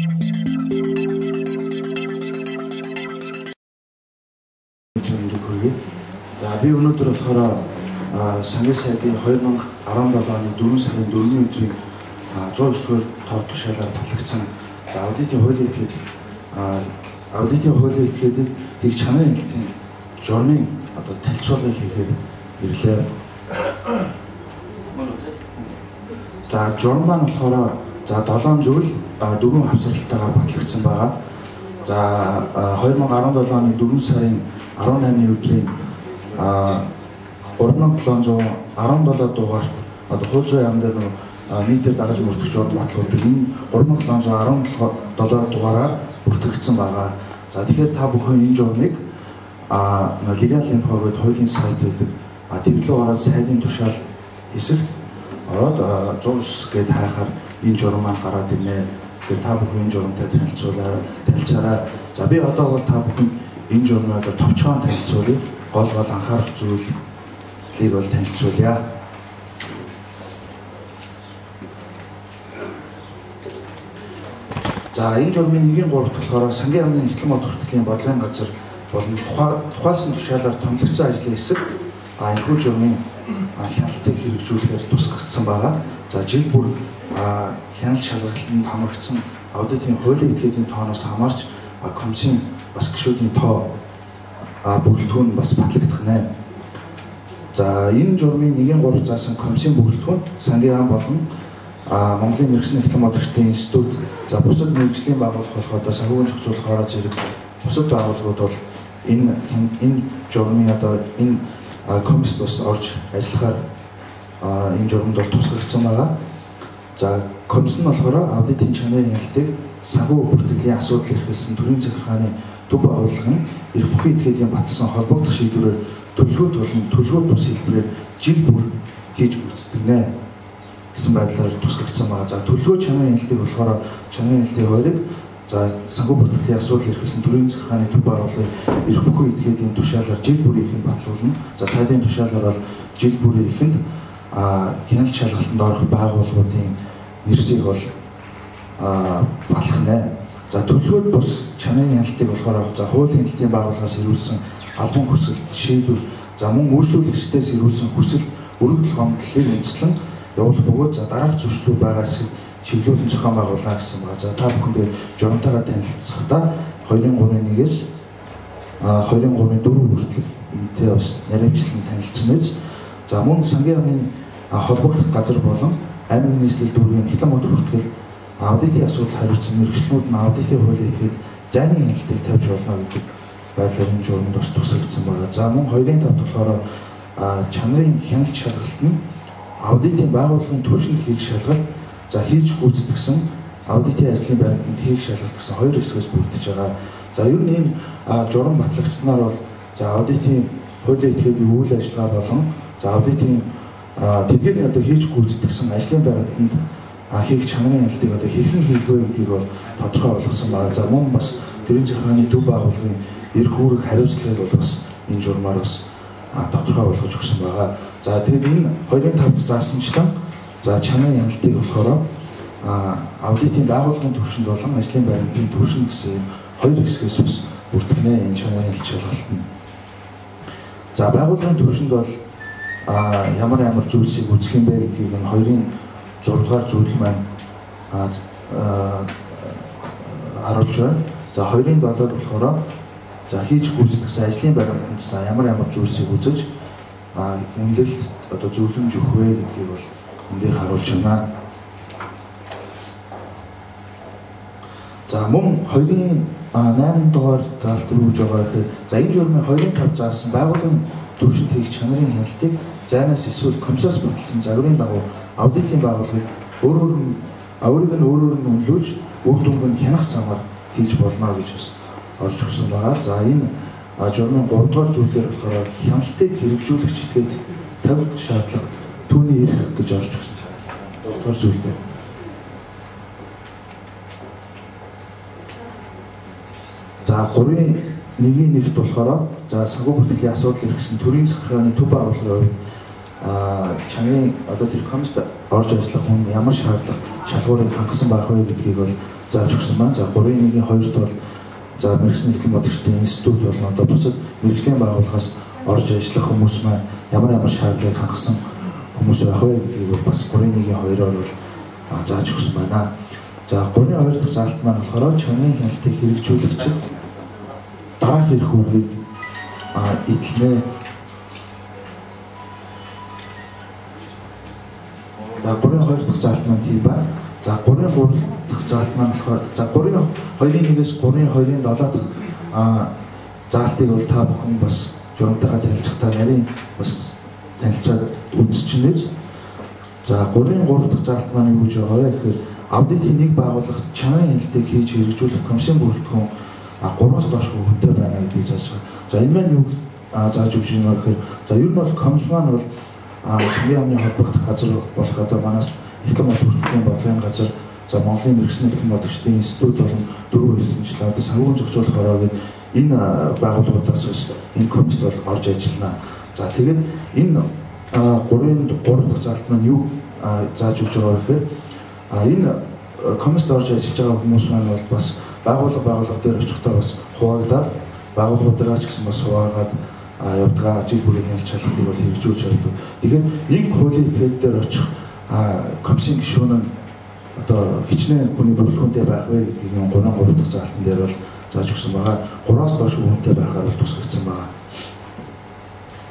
За би өнөөдөр болохоор сангийн сайдын 2017 оны 4 сарын 4-ний өдрийн 109 дугаар тоо тушаалаар батлагдсан за аудитын хуулийн этгээд аудитын хуулийн этгээдэд их чанарын хяналтын журмын одоо танилцуулгыг хийхээр ирлээ. За журм маань болохоор за 7 зүйл 4 хавсралтайгаар батлагдсан байгаа. За 2017 оны 4 сарын 18-ны өдрийн 3717 дугаарт одоо хууль зүйн яам дээр нийтээр дагаж мөрдөх журам батлуулдаг. Энэ 3717 дугаараар бүртгэгдсэн байгаа. За тэгэхээр та бүхэн энэ журмыг Legal Info гэдэг хуулийн сайт байдаг. Тэр рүү ороод сайдын тушаал хэсэгт ороод 109 гээд хайхаар энэ журам маань гараад ирнэ. Тэгэхээр та бүхэн энэ журамтай танилцаарай. За би одоо бол та бүхэн энэ журмыг одоо товчхон танилцуулъя. Гол гол анхаарах зүйлийг бол танилцуулъя. За энэ журмын 1-3 болохоор сангийн яамны нэгтлэн мод хүртгэлийн бодлогын газар болон тухайлсан тушаалаар томилогдсон ажлын хэсэг энэхүү журмын хяналтыг хэрэгжүүлэхээр тусгагдсан байгаа. За жил бүр хяналт шалгалтанд хамрагдсан аудитын хуулийн этгээдийн тооноос хамаарч комиссийн бас гишүүдийн тоо бүрэлдэхүүн бас батлагдах нэ. За энэ журмын 1-3 заасан комиссийн бүрэлдэхүүн сангийн яам болон Монголын мэргэсэн нэгтлэн модагчдын институт, за бусад мэргэжлийн байгууллага болох одоо санхүүгийн зохицуулах хороо зэрэг бусад байгууллагууд бол энэ журмын одоо энэ комиссд бас орж ажиллахаар энэ журманд бол тусгагдсан байгаа. За комисс нь болохоор аудитын чанарын хяналтыг санхүү бүртгэлийн асуудал эрхэлсэн төрийн захиргааны төв байгууллагын эрх бүхий этгээдийн баталсан холбогдох шийдвэрээр төлөвлөгөөт болон төлөвлөгөөт бус хэлбэрээр жил бүр хийж гүйцэтгэнэ гэсэн байдлаар тусгагдсан байгаа. За төлөвлөгөө чанарын хяналтыг болохоор чанарын хяналтын хоёрыг за санхүү бүртгэлийн асуудал эрхэлсэн төрийн захиргааны төв байгууллагын эрх бүхий этгээдийн тушаалаар жил бүрийн эхэнд батлуулна. За сайдын тушаалаар бол жил бүрийн эхэнд хяналт шалгалтанд орох байгууллагуудын нэрсийг бол батлах нэ. За төлөвлөгөөд бус чанарын хяналтыг болохоор за хуулийн хяналтын байгууллагаас ирүүлсэн албан хүсэлт, шийдвэр, за мөн үйлчлүүлэгчдээс ирүүлсэн хүсэлт, өргөдөл гомдлыг үндэслэн явуулах бөгөөд за дараах зөрчлүүд байгаа хэсэг чиглүүлэн зохион байгуулна гэсэн байгаа. За та бүхэндээ журамтайгаа танилцахдаа 2-3-1-ээс 2-3-4 хүртэл энэтэй бас наривчлан танилцсан үз. За мөн сангийн яамны холбогдох газар болон аймаг нийслэл дүүргийн хятад мод хүртэл аудитын асуудал хариуцсан мэргэжлүүд нь аудитын хуулийн этгээд зайны хяналтыг тавьж болно гэдэг байдлаар энэ журманд бас тусгагдсан байгаа. За мөн 2-5 болохоор чанарын хяналт шалгалт нь аудитын байгууллагын түвшинд хийх шалгалт, за хийж гүйцэтгэсэн аудитын ажлын баримтанд хийх шалгалт гэсэн хоёр хэсгээс бүрдэж байгаа. За ер нь энэ журам батлагдсанаар бол за аудитын хуулийн этгээдийн үйл ажиллагаа болон за аудитын тэдгээрийн одоо хийж гүйцэтгэсэн ажлын баримтанд хийх чанарын хяналтыг одоо хэрхэн хийх вэ гэдгийг бол тодорхой болгосон байна. За мөн бас төрийн захиргааны төв байгууллагын эрх үүрэг хариуцлагыг бол бас энэ журмаар бас тодорхой болгож өгсөн байгаа. За тэгээд энэ 2-5 заасанчлан за чанарын хяналтыг болохоор аудитын байгууллагын түвшинд болон ажлын баримтын түвшинд гэсэн хоёр хэсгээс бас бүртгэнэ энэ чанарын хяналт шалгалт нь. За байгууллагын түвшинд бол ямар ямар зүйлсийг үзэх юм бэ гэдгийг энэ 2-6 дугаар зүйл маань харуулж байна. За 2-7 болохоор за хийж гүйцэтгэсэн ажлын баримтанд за ямар ямар зүйлсийг үзэж үнэлэлт одоо зөвлөмж өгөх вэ гэдгийг бол энэ дээр харуулж байна. За мөн 2-8 дугаар заалт руу байгаа гэхээр за энэ журмын 2-5 заасан байгууллагын түвшинд хийх чанарын хяналтыг зайнаас эсвэл комиссоос баталсан загварын дагуу аудитын байгууллагыг өөрөөр нь өөрөөр нь үнэлүүлж үр дүнг нь хянах замаар хийж болно гэж бас орж өгсөн байгаа. За энэ журмын 3 дугаар зүйлээр болохоор хяналтыг хэрэгжүүлэгч этгээд тавигдах шаардлага түүний эрх гэж орж өгсөн. 3 дугаар зүйл дээр. За 3-1-1-т болохоор за санхүү бүртгэлийн асуудал эрхэлсэн төрийн захиргааны төв байгууллагын хувьд чанарын одоо тэр комист орж ажиллах хүн ямар шаардлага шалгуурыг хангасан байх вэ гэдгийг бол зааж өгсөн байна. За 3.1-ийн 2-т бол за мэргэжлийн нэгтгэл модагчдын институт болон одоо бусад мэргэжлийн байгууллагаас орж ажиллах хүмүүс маань ямар ямар шаардлагыг хангасан хүмүүс байх вэ гэдгийг бол бас 3.1-ийн 2-оор бол зааж өгсөн байна. За 3.2 дахь заалт маань болохоор чанарын хяналтыг хэрэгжүүлэгчид дараах эрх үүргийг эдлэнэ. За 3.2 дахь заалт маань тийм байна. За 3.3 дахь заалт маань болохоор за 3.2-1-ээс 3.2-7 дахь заалтыг бол та бүхэн бас журамтайгаа танилцахдаа нарийн бас танилцаад үзчихнэ. За 3.3 дахь заалт маань юу гэж байгаа вэ гэхээр аудитын нэг байгууллага чанарын хяналтыг хийж хэрэгжүүлэх комиссийн бүрэлдэхүүн 3-аас доош хүнтэй байна гэдгийг зааж байгаа. За энэ маань юу зааж өгч байна вэ гэхээр за ер нь бол комисс маань бол сангийн яамны холбогдох газар болох одоо манаас Нэгтлэн мод хүртэлийн бодлогын газар, за Монголын мэргэжлийн нэгтлэн модагчдын институт болон дөрвөн хэлсэнчлэн одоо санхүүгийн зохицуулах хороо гэдэг энэ байгууллагуудаас бас энэ комисс бол орж ажиллана. За тэгээд энэ 3.3 дахь заалт маань юу зааж өгч байгаа вэ гэхээр энэ комиссд орж ажиллаж байгаа хүмүүс маань бол бас байгууллага дээр очихдоо бас хуваагдаад байгууллагуудаараа ч гэсэн бас хуваагаад явдгаа жил бүрийн хяналт шалгалтыг бол хэрэгжүүлж явдаг. Тэгэхээр нэг хуулийн этгээд дээр очих комиссийн гишүүн нь одоо хичнээн хүний бүрэлдэхүүнтэй байх вэ гэдгийг 3.3 дахь заалтан дээр бол зааж өгсөн байгаа. 3-аас доош хүнтэй байхаар бол тусгагдсан байгаа.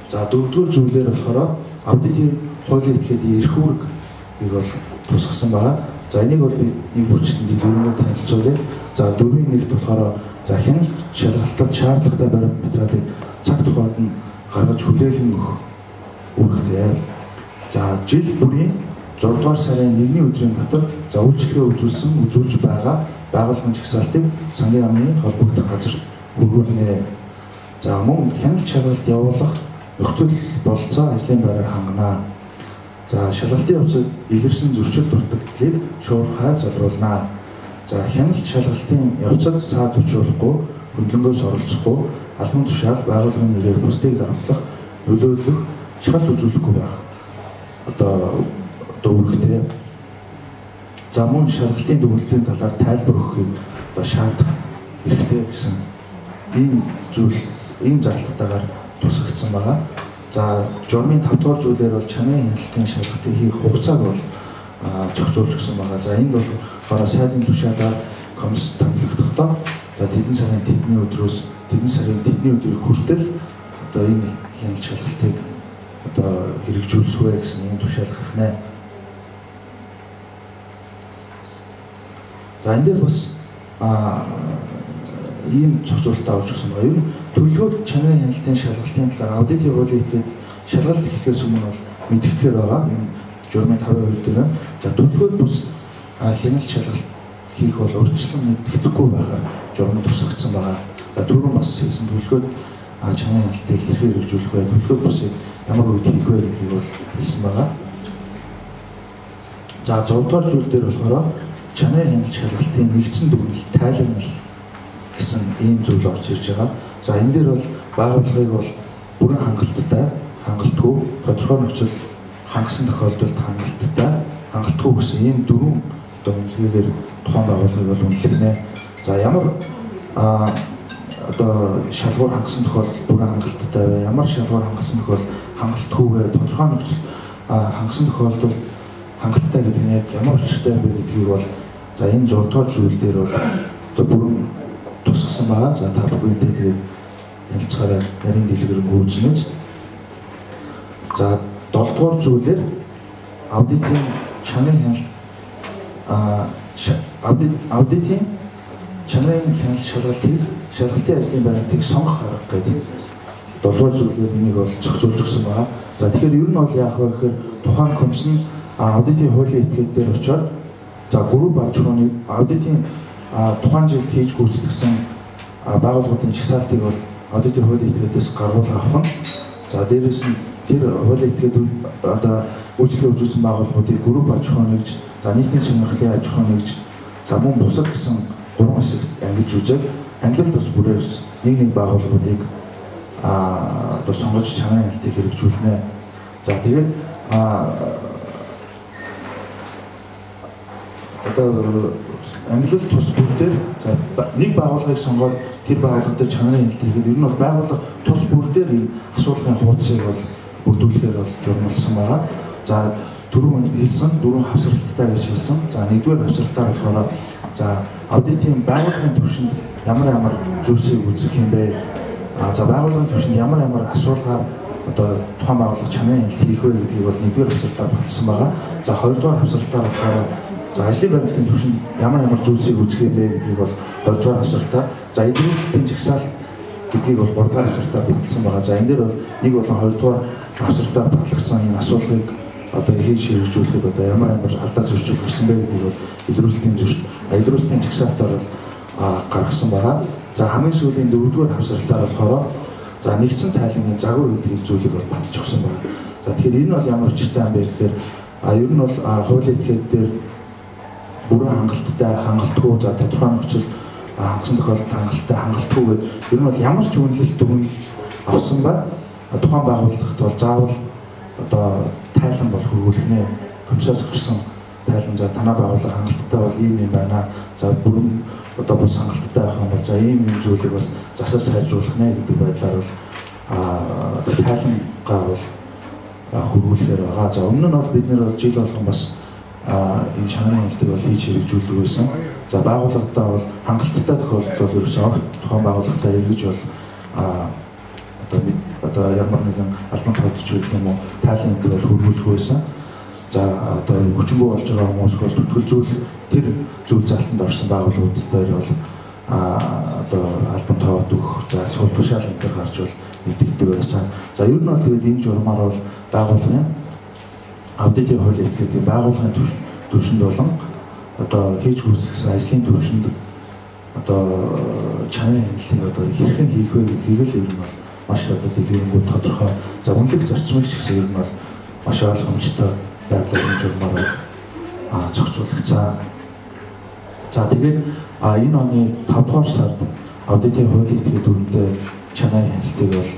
За дөрөвдүгээр зүйлээр болохоор аудитын хуулийн этгээдийн эрх үүргийг бол тусгасан байгаа. За энийг бол би нэг бүрчлэн дэлгэрэнгүй танилцуулъя. За 4.1-т болохоор за хяналт шалгалтад шаардлагатай баримт материалыг цаг тухайд нь гаргаж хүлээлгэн өгөх үүрэгтэй. За жил бүрийн 6 дугаар сарын 1-ний өдрийн дотор за үйлчилгээ үзүүлсэн үзүүлж байгаа байгууллагын жагсаалтыг сангийн яамны холбогдох газарт хүргүүлнэ. За мөн хяналт шалгалт явуулах нөхцөл бололцоо ажлын байраар хангана. За шалгалтын явцад илэрсэн зөрчил дутагдлыг шуурхай залруулна. За хяналт шалгалтын явцад саад учруулахгүй, хөндлөнгөөс оролцохгүй, албан тушаал байгууллагын нэрээр бусдыг дарамтлах, нөлөөлөх, шалгалт үзүүлэхгүй байх одоо үүрэгтэй. За мөн шалгалтын дүгнэлтийн талаар тайлбар өгөхийг одоо шаардах хэрэгтэй гэсэн ийм зүйл, ийм заалталтайгаар тусгагдсан байгаа. За журмын 5 дугаар зүйлээр бол чанарын хяналтын шалгалтыг хийх хугацааг бол зохицуулж өгсөн байгаа. За энд болохоор сайдын тушаалаар комисс томилогдохдоо за тэдэн сарын тэдний өдрөөс тэдэн сарын тэдний өдрийг хүртэл одоо энэ хяналт шалгалтыг одоо хэрэгжүүлсвэ гэсэн ийм тушаал гаргана. За энэ дээр бас ийм зохицуулалтаа орж өгсөн байгаа. Ер нь төлөвлөгөө чанарын хяналтын шалгалтын талаар аудитын хуулийн этгээд шалгалт эхлэхээс өмнө бол мэдэгдэхээр байгаа. Энэ журмын 5.2 дээр байна. За төлөвлөгөөд бус хяналт шалгалт хийх бол урьдчилан мэдэгдэхгүй байхаар журмын тусгагдсан байгаа. За түрүүн бас хэлсэн төлөвлөгөөд чанарын хяналтыг хэрхэн хэрэгжүүлэх вэ? Төлөвлөгөөд бусыг ямар үед хийх вэ гэдгийг бол хэлсэн байгаа. За 6 дугаар зүйл дээр болохоор чанарын хяналт шалгалтын нэгдсэн дүгнэлт тайлбарлал гэсэн ийм зүйл орж ирж байгаа. За энэ дээр бол байгууллагыг бол бүрэн хангалттай, хангалтгүй, тодорхой нөхцөл хангасан тохиолдолд хангалттай, хангалтгүй гэсэн ийм дөрвөн одоо үнэлгээгээр тухайн байгууллагыг бол үнэлгэнэ. За ямар одоо шалгуур хангасан тохиолдолд бүрэн хангалттай вэ? Ямар шалгуур хангасан тохиолдолд хангалтгүй вэ? Тодорхой нөхцөл хангасан тохиолдолд хангалттай гэдэг нь яг ямар учиртай юм бэ гэдгийг бол за энэ 6 дугаар зүйл дээр бол одоо бүрэн тусгасан байгаа. За та бүхэнтэй тэгээд танилцахаараа нарийн дэлгэрэнгүй үзнэ. За 7 дугаар зүйлээр аудитын чанарын хяналт аудитын чанарын хяналт шалгалтыг шалгалтын ажлын баримтыг сонгох арга гэдэг 7 дугаар зүйлээр энийг бол зохицуулж өгсөн байгаа. За тэгэхээр ер нь бол яах вэ гэхээр тухайн комисс нь аудитын хуулийн этгээд дээр очиод за групп аж ахуйн аудитын тухайн жилд хийж гүйцэтгэсэн байгууллагуудын жагсаалтыг бол аудитын хуулийн этгээдээс гаргуул авах нь. За дээрээс нь тэр хуулийн этгээд одоо үйлчлэл үзүүлсэн байгууллагуудыг групп аж ахуй нэгж, за нийтийн сонирхлын аж ахуй нэгж, за мөн бусад гэсэн гурван хэсэгт ангилж үзээд ангилалт бас бүрээр нэг нэг байгууллагуудыг одоо сонгож чанарын хяналтыг хэрэгжүүлнэ. За тэгээд одоо ангилал тус бүр дээр за нэг байгууллагыг сонгоод тэр байгууллага дээр чанарын хяналт хийхэд ер нь бол байгууллага тус бүр дээр энэ асуулгын хуудсыг бол бүрдүүлэхээр бол журмалсан байгаа. За түрүүн хэлсэн дөрвөн хавсралттай гэж хэлсэн. За нэгдүгээр хавсралтаар болохоор за аудитын байгууллагын түвшинд ямар ямар зүйлсийг үзэх юм бэ? За байгууллагын түвшинд ямар ямар асуулгаар одоо тухайн байгууллага чанарын хяналт хийх вэ гэдгийг бол нэгдүгээр хавсралтаар баталсан байгаа. За хоёрдугаар хавсралтаар болохоор за ажлын баримтын түвшинд ямар ямар зүйлсийг үзэх юм бэ гэдгийг бол хоёрдугаар хавсралтаар, за илрүүлэлтийн жагсаал гэдгийг бол гуравдугаар хавсралтаар баталсан байгаа. За энэ дээр бол нэг болон хоёрдугаар хавсралтаар батлагдсан энэ асуулгыг одоо хийж хэрэгжүүлэхэд одоо ямар ямар алдаа зөрчил гарсан бэ гэдгийг бол илрүүлэлтийн жагсаалтаар бол гаргасан байгаа. За хамгийн сүүлийн дөрөвдүгээр хавсралтаар болохоор за нэгдсэн тайлангийн загвар гэдэг зүйлийг бол баталж өгсөн байна. За тэгэхээр энэ бол ямар учиртай юм бэ гэхээр ер нь бол хуулийн этгээд дээр бүрэн хангалттай, хангалтгүй, за тодорхой нөхцөл хангасан тохиолдолд хангалттай, хангалтгүй гэдэг ер нь бол ямар ч үнэлэлт дүгнэлт авсан ба тухайн байгууллагт бол заавал одоо тайлан бол хөргүүлэх нэ. Комиссоос гарсан тайлан за танай байгууллага хангалттай бол ийм юм байна. За бүрэн одоо бус хангалттай байх юм бол за ийм юм зүйлийг бол засаа сайжруулах нэ гэдэг байдлаар бол одоо тайлангаа бол хөргүүлэхээр байгаа. За өмнө нь бол бид нэр бол жил болгон бас энэ чанарын хяналтыг бол хийж хэрэгжүүлдэг байсан. За байгууллагадаа бол хангалттай тохиолдолд бол ерөөсөө огт тухайн байгууллагатай эргэж бол одоо ямар нэгэн албан тооцож гэх юм уу тайлан энэ бол хөргүүлэх байсан. За одоо хүчингүй болж байгаа хүмүүс бол түтгэл зүйл тэр зүйл залтанд орсон байгууллагууд дээр бол одоо албан тоод өгөх, за сул тушаал энэ төр гарч бол мэдэгддэг байсан. За ер нь бол тэгээд энэ журмаар бол байгууллагын аудитын хуулийн этгээдийн байгууллагын түвшинд болон одоо хийж гүйцэтгэсэн ажлын түвшинд одоо чанарын хяналтыг одоо хэрхэн хийх вэ гэдгийг л ер нь бол маш одоо дэлгэрэнгүй тодорхой, за үнэлэх зарчмыг ч гэсэн ер нь бол маш ойлгомжтой байдлаар энэ журмаар бол зохицуулагдсан. За тэгээд энэ оны 5 дугаар сард аудитын хуулийн этгээд дүрмтэй чанарын хяналтыг бол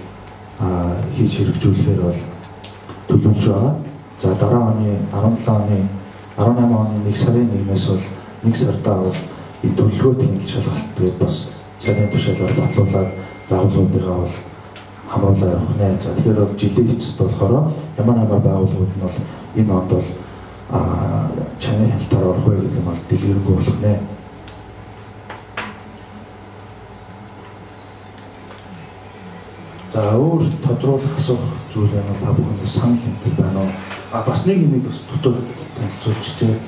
хийж хэрэгжүүлэхээр бол төлөвлөж байгаа. За дараа оны 17 оны 18 оны 1 сарын 1-ээс бол 1 сардаа бол энэ төлөвлөгөөт хяналт шалгалт тэгээд бас сарын тушаалаар батлуулаад байгууллагуудыгаа бол хамруулаа явах нэ. За тэгэхээр бол жилийн эцэст болохоор ямар ямар байгууллагууд нь бол энэ онд бол чанарын хяналтаар орох вэ гэдэг нь бол дэлгэрэнгүй болох нэ. За өөр тодруулах асуух зүйл байна уу? Та бүхэн санал энэ төр байна уу? Бас нэг юмыг бас дотоод танилцуулчихжээ.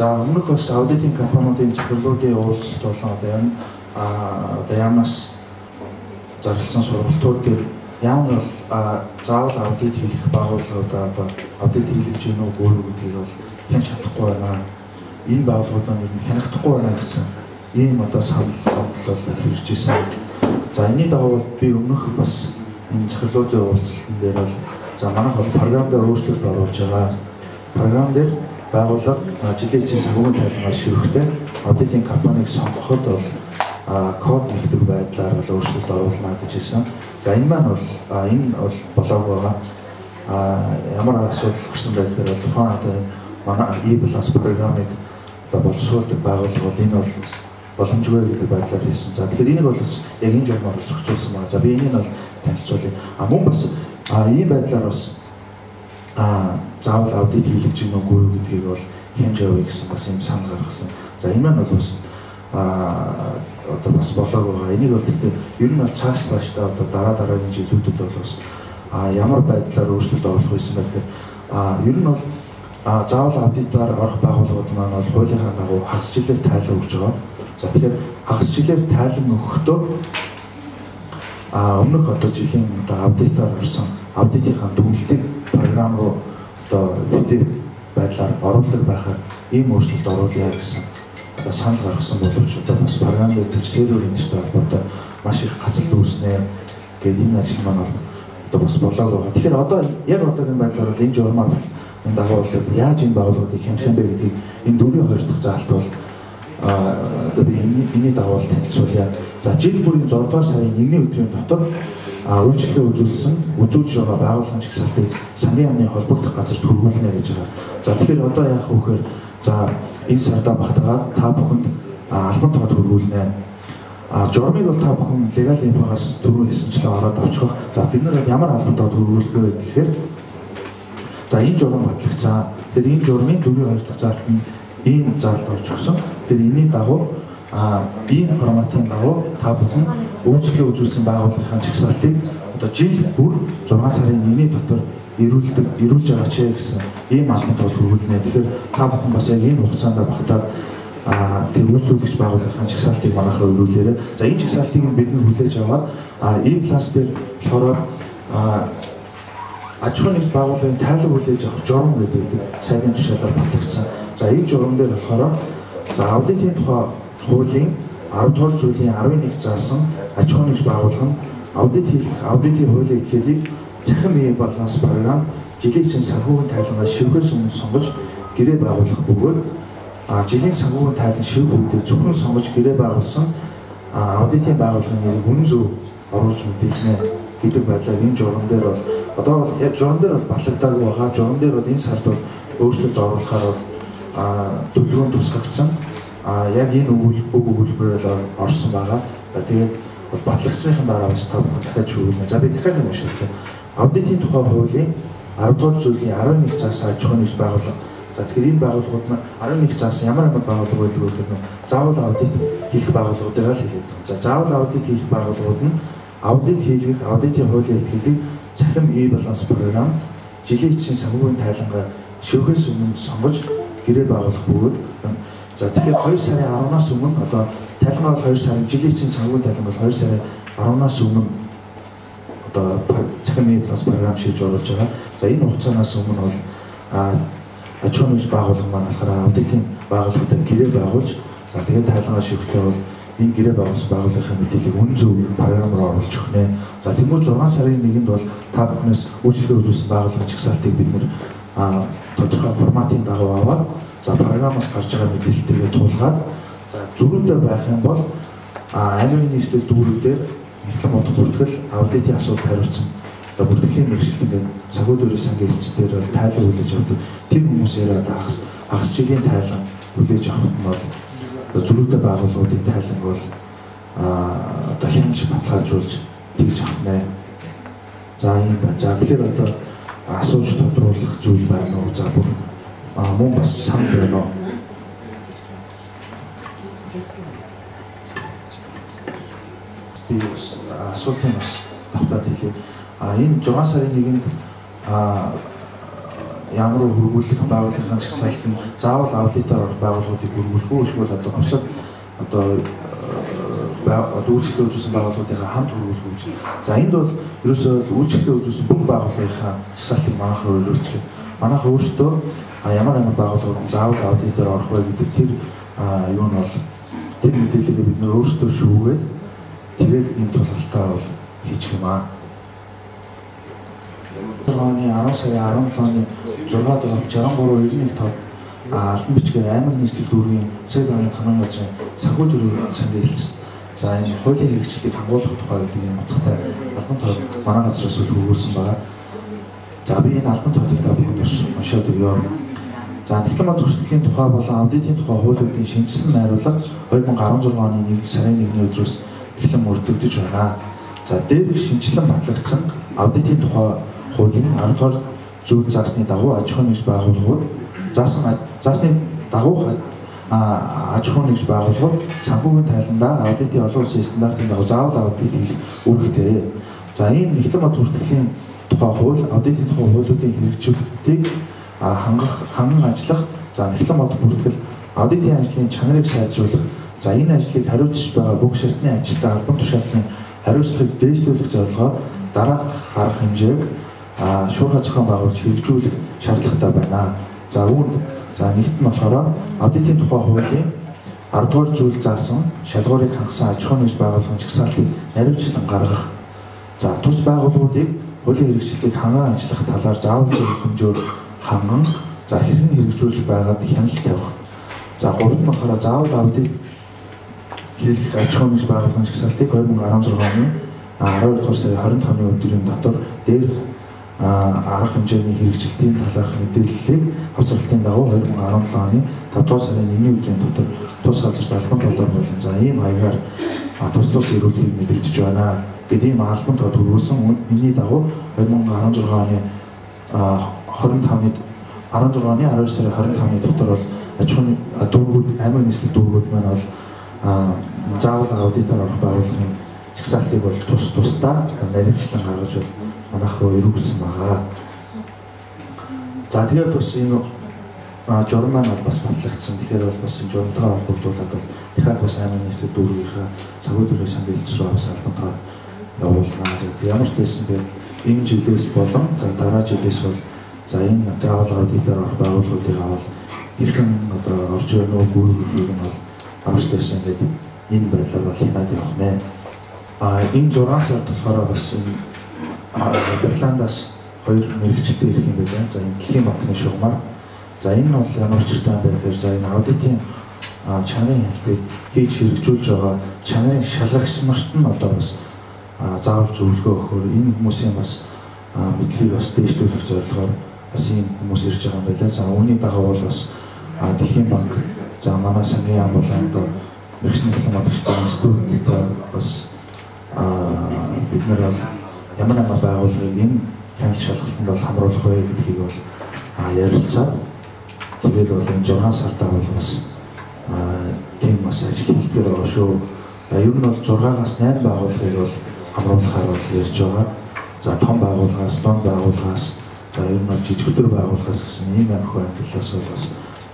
За өмнөх бас аудитын компаниудын захирлуудын уулзалт болон одоо энэ одоо яамаас зарласан сургалтууд дээр яам бол заавал аудит хийх байгууллагуудаа одоо аудит хийлгэж гин үү үгүй гэдгийг бол хянч чадахгүй байна. Энэ байгууллагуудаа нэг хянахдахгүй байна гэсэн ийм одоо санал бол ирж ирсэн. За энэний дагуу би өмнөх бас энэ захирлуудын уулзалтан дээр бол за манайх бол програм дээр өөрчлөлт оруулж байгаа. Програм дээр байгууллага жилийн эцсийн санхүүгийн тайлангаар ширхтээ аудитын компанийг сонгоход бол код нэгдэг байдлаар бол өөрчлөлт оруулна гэж хэлсэн. За энэ маань бол энэ бол болоогүй байгаа. Ямар асуудал гарсан бэ гэхээр бол тухайн одоо энэ манай e-balance програмыг одоо боловсруулдаг байгууллага бол энэ бол боломжгүй гэдэг байдлаар хэлсэн. За тэгэхээр энийг бол бас яг энэ журмаар бол зохицуулсан байна. За би энийг бол танилцуулъя. Мөн бас ийм байдлаар бас заавал аудит хийлгэж гин үгүй юу гэдгийг бол хянж явъя гэсэн бас юм санал гаргасан. За энэ маань бол бас одоо бас болоог байгаа. Энийг бол гэхдээ ер нь бол цааш цаашдаа одоо дараа дараагийн жилүүдэд бол бас ямар байдлаар өөрчлөлт оруулах байсан бэ гэхээр ер нь бол заавал аудитаар орох байгууллагууд маань бол хуулийнхаа дагуу хагас жилээр тайлан өгч байгаа. За тэгэхээр хагас жилээр тайлан өгөхдөө өмнөх одоо жилийн одоо аудитаар орсон аудитынхаа дүгнэлтийг програм руу одоо PDF байдлаар оруулдаг байхаар ийм өөрчлөлт оруулъя гэсэн одоо санал гаргасан боловч одоо бас програм дээр тэр сервер энтертэй холбоотой маш их гацалт үүснэ гэдэг энэ ажил маань одоо бас болоог байгаа. Тэгэхээр одоо яг одоогийн байдлаар бол энэ журмаар Энэ дагуу бол яаж энэ байгууллагуудыг хянах юм бэ гэдгийг энэ 4-2 дахь заалт бол одоо би энэний дагуу бол танилцуулъя. За жил бүрийн 6 дугаар сарын 1-ний өдрийн дотор үйлчлэгээ үзүүлсэн, үзүүлж байгаа байгууллагын жагсаалтыг сангийн яамны холбогдох газарт хүргүүлнэ гэж байгаа. За тэгэхээр одоо яах вэ гэхээр за энэ сардаа багтагаад та бүхэнд албан тоод хүргүүлнэ. Журмыг бол та бүхэн легал инфогоос түрүү хэлсэнчлэн ороод авчих. За бид нар бол ямар албан тоод хүргүүлэх вэ гэхээр за энэ журам батлагдсан. Тэгэхээр энэ журмын 4-2 дахь заалт нь ийм заалт орж өгсөн. Тэгэхээр энэний дагуу ийм форматын дагуу та бүхэн үйлчлэгээ үзүүлсэн байгууллагын жагсаалтыг одоо жил бүр 6 сарын 1-ний дотор ирүүлж байгаа ч гэсэн ийм албан тоод хүргүүлнэ. Тэгэхээр та бүхэн бас яг ийм хугацаанд багтаад тэр үйлчлүүлэгч байгууллагын жагсаалтыг манайх руу ирүүлээрэй. За энэ жагсаалтыг бид нар хүлээж аваад ийм класс дээр болохоор аж ахуйн нэгж байгууллагын тайлан хүлээж авах журам гэдэг сайдын тушаалаар батлагдсан. За энэ журам дээр болохоор за аудитын тухай хуулийн 10 дугаар зүйлийн 11 заасан аж ахуйн нэгж байгууллага нь аудит хийх, аудитын хуулийн этгээдийг цахим e-баланс програм жилийн эцсийн санхүүгийн тайлангаа шивгээс өмнө сонгож гэрээ байгуулах бөгөөд жилийн санхүүгийн тайлан шивг үедээ зөвхөн сонгож гэрээ байгуулсан аудитын байгууллагын нэрийг үнэн зөв оруулж мэдээлнэ гэдэг байдлаар энэ журам дээр бол одоо бол яг журам дээр бол батлагдаагүй байгаа. Журам дээр бол энэ сард бол өөрчлөлт оруулахаар бол төлөвлөгөөнд тусгагдсан. Яг энэ үг өгүүлбэрээр орсон байгаа. Тэгээд бол батлагдсныхан дараа бас та бүхэн дахиад шүүгүүлнэ. За би дахиад нэг унших. Аудитын тухай хуулийн 10 дугаар зүйлийн 11 заасан аж ахуйн нэгж байгууллага. За тэгэхээр энэ байгууллагууд нь 11 заасан ямар ямар байгууллага байдаг вэ гэхээр заавал аудит хийх байгууллагуудыг л хэлээд байгаа. За заавал аудит хийх байгууллагууд нь аудит хийлгэх, аудитын хуулийн этгээдийг цахим e-баланс програм жилийн эцсийн санхүүгийн тайлангаа шивгээс өмнө сонгож гэрээ байгуулах бөгөөд за тэгэхээр 2 сарын 10-наас өмнө одоо тайлангаа бол 2 сарын жилийн эцсийн санхүүгийн тайлан бол 2 сарын 10-наас өмнө одоо цахим e-баланс програм шийдэж оруулж байгаа. За энэ хугацаанаас өмнө бол аж ахуйн нэгж байгууллага маань болохоор аудитын байгууллагатай гэрээ байгуулж за тэгээд тайлангаа шивгтэй бол энэ гэрээ байгуулсан байгууллагын мэдээллийг үнэн зөв програм руу оруулж өгнө. За тэгмүү 6 сарын 1-нд бол та бүхнээс үйлчлэгээ үзүүлсэн байгууллагын жагсаалтыг бид нэр тодорхой форматын дагуу аваад за програмаас гарч байгаа мэдээлэлтэйгээ тулгаад за зөрүүтэй байх юм бол аймгийн нийслэл дүүрэг дээр нэгтлэн бодох бүртгэл аудитын асуудал хариуцсан одоо бүртгэлийн мэргэжилтэн санхүү дүүргийн сангийн хэлц дээр бол тайлан хүлээж авдаг. Тэр хүмүүсээр одоо хагас жилийн тайлан хүлээж авахд нь бол зөрүүтэй байгууллагуудын тайланг бол одоо хянаж баталгаажуулж тэгж авах нэ. За ийм байна. За тэгэхээр одоо асууж тодруулах зүйл байна уу? За бүр мөн бас санал байна уу? Би бас асуултын бас давтаад хэлье. Энэ 6 сарын 1-нд ямар хөргүүлэх байгууллагын жагсаалт нь заавал аудитаар орох байгууллагуудыг хөргүүлэх үү эсвэл одоо бусад одоо үйлчлэгээ үзүүлсэн байгууллагуудынхаа хамт хөргүүлэх үү. За энд бол ерөөсөө үйлчлэгээ үзүүлсэн бүх байгууллагынхаа жагсаалтыг манайх руу өрөөлчих. Манайх өөрсдөө ямар ямар байгууллагууд заавал аудитаар орох вэ гэдэг тэр юу нь бол тэр мэдээллийг бид нөр өөрсдөө шүүгээд тэгээд энэ тулгалтаа бол хийчих юм аа. Оны 10 сарын 17-ны 6 дугаар 63 91 тоод албан бичгээр аймаг нийслэл дүүргийн засаг даргын танхимын газрын санхүү дүүргийн сангийн хэлц. За энэ хуулийн хэрэгжлийг хамгуулах тухай гэдэг юм утгатай албан тоод манай газраас үл хөрвүүлсэн байгаа. За би энэ албан тоодыг та бүхэнд бас уншаад өгье. За нэгтлэн бод хүртгэлийн тухай болон аудитын тухай хуулиудын шинжилсэн найруулга 2016 оны 1 сарын 1-ний өдрөөс эхлэн мөрдөгдөж байна. За дээрх шинжилэн батлагдсан аудитын тухай хуулийн 10 дугаар зүйл заасны дагуу аж ахуйн нэгж байгууллагууд заасны дагуу аж ахуйн нэгж байгууллагууд санхүүгийн тайландаа аудитын олон улсын стандартын дагуу заавал аудит хийх үүрэгтэй. За ийм нэгтлэн бод хүртгэлийн тухай хууль аудитын тухай хуулиудын хэрэгжүүлэлтийг ханган ажиллах, за нэгтлэн бод бүртгэл аудитын ажлын чанарыг сайжруулах, за энэ ажлыг хариуцж байгаа бүх шатны ажилтан албан тушаалтны хариуцлагыг дээшлүүлэх зорилгоор дараах арга хэмжээг шуурхай зохион байгуулж хэрэгжүүлэх шаардлагатай байна. За үүнд за нэгт нь болохоор аудитын тухай хуулийн 10 дугаар зүйл заасан шалгуурыг хангасан аж ахуйн нэгж байгууллагын жагсаалтыг наривчлан гаргах. За тус байгууллагуудыг хуулийн хэрэгжлийг ханган ажиллах талаар заавал хэмжээр ханган за хэрхэн хэрэгжүүлж байгаад хяналт тавих. За гуравт нь болохоор заавал аудит хийх аж ахуйн нэгж байгууллагын жагсаалтыг 2016 оны 12 дугаар сарын 25-ны өдрийн дотор дээрх арга хэмжээний хэрэгжилтийн талаарх мэдээллийг хоцролтын дагуу 2017 оны 5 дугаар сарын 1-ний өдрийн дотор тус газарт албан тодор болон за ийм хаягаар тус тус эрүүлгийг мэдэгдэж байна. Гэт ийм албан тоо төрүүлсэн. Энэний дагуу 2016 оны 25-ны 16 оны 12 сарын 25-ны дотор бол аж ахуйн дүүргүүд, аймаг нийслэл дүүргүүд маань бол заавал аудитаар орох байгууллагын жагсаалтыг бол тус тусдаа наривчлан гаргаж бол манайх руу эрүүлсэн байгаа. За тэгээд бас энэ журам маань бол бас батлагдсан. Тэгэхээр бол бас энэ журамтайгаа холбогдуулаад бол дахиад бас аймаг нийслэл дүүргийнхаа цагуудын сангийн хэлц рүү бас албантайгаар явуулнаа. Ямар ч байсан бэ энэ жилээс болон за дараа жилээс бол за энэ заавал аудитаар орох байгууллагуудыг авал хэрхэн одоо орж байна уу гүйх нь бол ямар ч байсан ингээд энэ байдлаар бол хянаад явах нэ. Энэ 6 сард болохоор бас энэ Нидерландаас хоёр мэрэгчлээ ирэх юм байна. За энэ Дэлхийн банкны шугамар. За энэ нь бол ямар учиртай юм бэ гэхээр за энэ аудитын чанарын хяналтыг хийж хэрэгжүүлж байгаа чанарын шалгагч нарт нь одоо бас заавал зөвлөгөө өгөхөөр энэ хүмүүсийн бас мэдлэгийг бас дээшлүүлэх зорилгоор бас ийм хүмүүс ирж байгаа юм байна. За үүний дагуу бол бас Дэлхийн банк, за манай сангийн яам болон одоо мэргэжлийн дипломатчтай институттай бас бид нар бол ямар ямар байгууллагыг энэ хяналт шалгалтанд бол хамруулах вэ гэдгийг бол ярилцаад тэгээд бол энэ 6 сардаа бол бас тийм бас ажил хийхээр байгаа шүү. Ер нь бол 6-аас 8 байгууллагыг бол хамруулахаар бол ярьж байгаа. За том байгууллагаас, дунд байгууллагаас, за ер нь бол жижиг төр байгууллагаас гэсэн ийм амархуу ангиллаас бол бас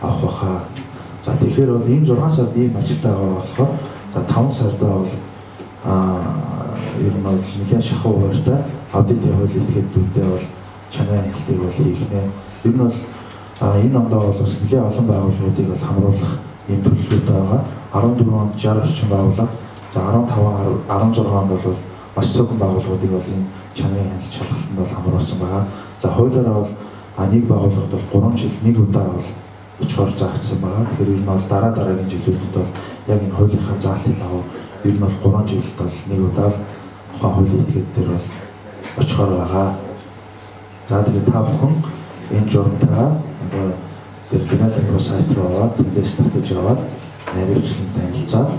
авах баха. За тэгэхээр бол ийм 6 сард ийм ажил байгаа болохоор за 5 сардаа бол ер нь бол нэлээд шахуу хуваартай аудитын хууль этгээдүүдтэй бол чанарын хяналтыг бол хийх нэ. Ер нь бол энэ ондоо бол бас нэлээд олон байгууллагуудыг бол хамруулах ийм төлөвлөгөөтэй байгаа. 14 онд 60 орчим байгууллага, за 15, 16 онд бол маш цөөхөн байгууллагуудыг бол энэ чанарын хяналт шалгалтанд бол хамруулсан байгаа. За хуулиараа бол нэг байгууллагад бол 3 жил нэг удаа бол очихоор заагдсан байгаа. Тэгэхээр ер нь бол дараа дараагийн жилүүдэд бол яг энэ хуулийнхаа заалтын дагуу ер нь бол 3 жилд бол нэг удаа л тухайн хуулийн этгээд дээр бол очихоор байгаа. За тэгээд та бүхэн энэ журамтайгаа одоо тэр Legal сайт руу ороод тэндээс татаж аваад наривчлан танилцаад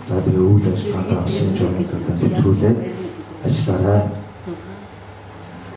за тэгээ үйл ажиллагаанд авсан журмыг одоо нэвтрүүлээд ажиллаарай.